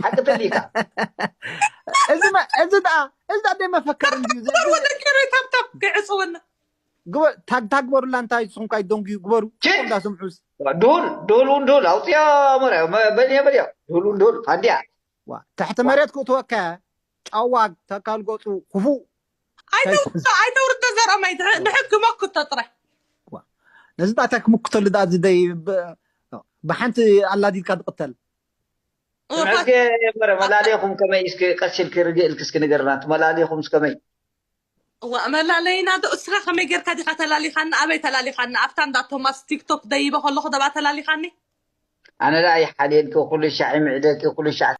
ሓቂ ተሊካ። እዚ ደኣ እዚ ደኣ ደይ መፈከር እንድዩ። ወደ ገረ ታብታብ ክዕጽወና ግበር ታግ ታግ ግበሩላ። እንታይ ንስኹም ካይ ደንጉዩ ግበሩ። ችን! እንዳስምዑስ ድሁል ድሁል እውን ድሁል ኣውፅያ። መረ በልያ በልያ ድሁል እውን ድሁል ፋንድያ። ዋ፣ ትሕቲ መሬት ክእትወካ ጫዋ ተካል ገፁ ክፉእ። ኣይተውርዶ ዘርኦማይ ንሕጊ መክቶ ጥራይ። ነዚ ዳታ ክምክተሉ ዳ ዝደይ ብ- ብሓንቲ ኣላዲድካ ትቕተል። ትምህርቲ መረ መላለኹም ከመይ እስኪ ቀስ ኢልክ ርግእ ኢልክ እስኪ ንገርና። ትመላለኹም እስከመይ? እዋ መላለይና ዶ እስኻ ከመይ ጌርካ ዲኻ ተላሊኻና? ኣበይ ተላሊኻና? ኣብታ እንዳ ቶማስ ቲክቶክ ደይበ ከለኹ ደባ ተላሊኻኒ። ኣነ ዳ ይሓልየልኪ ኩሉ ሻዕ ይምዕደልኪ ኩሉ ሻዕ።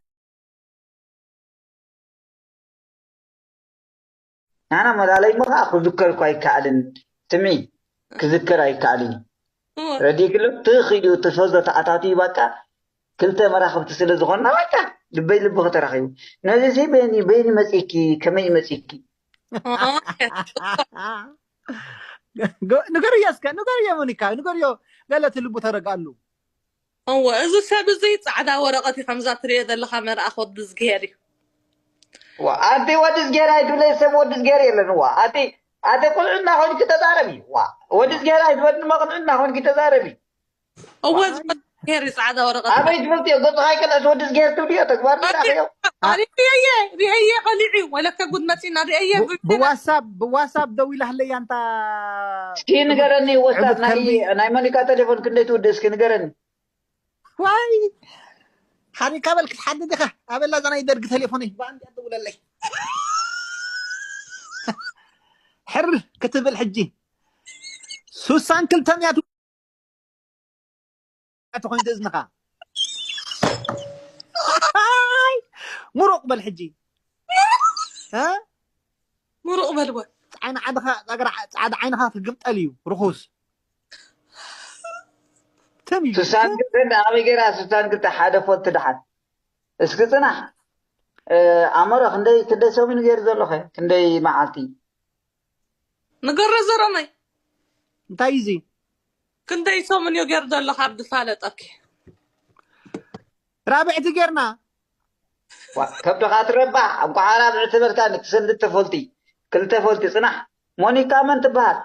ኣነ መላለይ ምኻ ክዝከር እኮ ኣይከኣልን። ስሚ ክዝከር ኣይከኣልን። ረዲግሉ ትኽኢሉ ትፈዞ ተኣታትዩ በቃ ክልተ መራኽብቲ ስለ ዝኾንና በቃ ልበይ ልብኺ ተራኺቡ። ነዚ ሲ በይኒ በይኒ መፂኪ ከመይ መፂኪ? ንገርዮ እስከ ንገርዮ ሞኒካ ንገርዮ። ገለ እቲ ልቡ ተረግኣሉ። እወ እዚ ሰብ እዚ ፃዕዳ ወረቐት እዩ ከምዛ ትሪኦ ዘለኻ መልኣኽ ወዲ ዝግሄር እዩ። ኣንቲ ወዲ ዝጌር ኣይትብለ ሰብ ወዲ ዝጌር የለን። ዋ ኣቲ ኣቲ ቁልዕና ኮንኪ ተዛረቢ። ዋ ወዲ ዝጌር ኣይትበድኒ መቕንዕና ኮንኪ ተዛረቢ። እወ ዝጌር እዩ ፃዕዳ ወረቐት። ኣበይ ትፈልጥዮ ገፅኻ ኣይቀልዕት ወዲ ዝጌር ትብልዮ ተግባር ዳኸዮ። ሪአየ ሪአየ ቀሊዑ ወለከ ጉድ መፂና ሪአየ ጉድ ብዋትሳፕ ብዋትሳፕ ደው ኢላህለያ እንታ እስኪ ንገረኒ ወስታት ናይ ናይ መኒካ ቴሌፎን ክንደይ ትውድእ እስኪ ንገረኒ። ዋይ ሓሪካ በል ክትሓድድ ኢኻ ኣበላ እዛ ናይ ደርጊ ቴሌፎነይ ብኣንድ ኣደውለለይ። ሕር ክትብል ሕጂ ሱሳን ክልተን እያ ትኾይኑ እዝንኻ። ኣይ፣ ሙሩቕ በል ሕጂ። እ? ሙሩቕ በልዎ። ዓይኒ ዓድኻ ጸግራ ጻዕዳ ዓይንኻ ክግምጠል እዩ ርኹስ። ተም እዩ። ስሳን ክልተ ኣበይ ገይራ ስሳን ክልተ ሓደ ፎልቲ ደሓን እስኪ ጽናሕ። ኣመረ ክንደይ ክንደይ ሰሙን ገይሩ ዘለኸ ክንደይ መዓልቲ? ንገሮ ዘረመይ እንታይ እዩ እዚ? ክንደይ ሰሙን እዩ ገይሩ ዘሎ ካብ ዝፋለጠኪ? ራብዕቲ ጌርና። ከብድኻ ትረባሕ እንኳዓ ራብዕቲ በልካ ንክሰንድ ተፈልቲ ክልተ ፈልቲ ጽናሕ። ሞኒካ መን ትበሃል?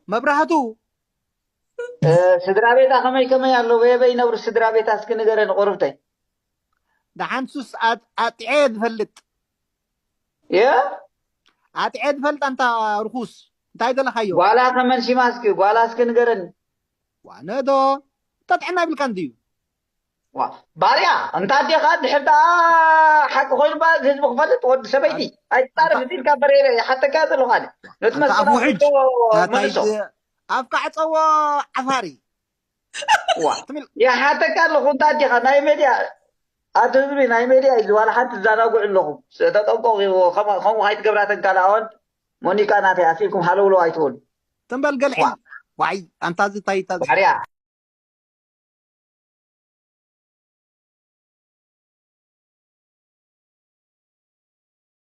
መብራህቱ ስድራ ቤታ ከመይ ከመይ ኣሎ? በየበይ ይነብሩ ስድራ ቤታ እስኪ ንገረኒ ቁርብተይ። ደሓን ሱስ ኣጥዐ ዝፈልጥ የ ኣጥዐ ዝፈልጥ ኣንታ ርኹስ እንታይ ዘለኻዮ? ጓላ ከመን ሽማ እስኪ ጓላ እስኪ ንገረኒ። ዋነዶ ተጥዕና ይብልካ እንድዩ። ባርያ እንታ ኣዴኻ ድሕር ደኣ ሓቂ ኮይኑ ባ ህዝቢ ክፈልጥ ወዲ ሰበይቲ ኣይትጣረፍ ኢልካ በሬረ ይሓተካ ዘለኹ ኣነ ነቲ መስቀል ኣውርዶ መልሶ። ኣፍካ ዕፀዎ ዓፋሪ። ይሓተካ ኣለኹ እንታ ኣዴኻ ናይ ሜድያ ኣቲ ህዝቢ ናይ ሜድያ እዩ ዋላ ሓንቲ ትዘናግዑ ኣለኹም። ተጠንቀቑ። ከምኡ ከይትገብራተን ካልኣወን ሞኒካ ናተይ ኣሲልኩም ሃለውለው ኣይትበሉ። ትንበል ገልዒ ዋይ ኣንታ ዝታይ ባርያ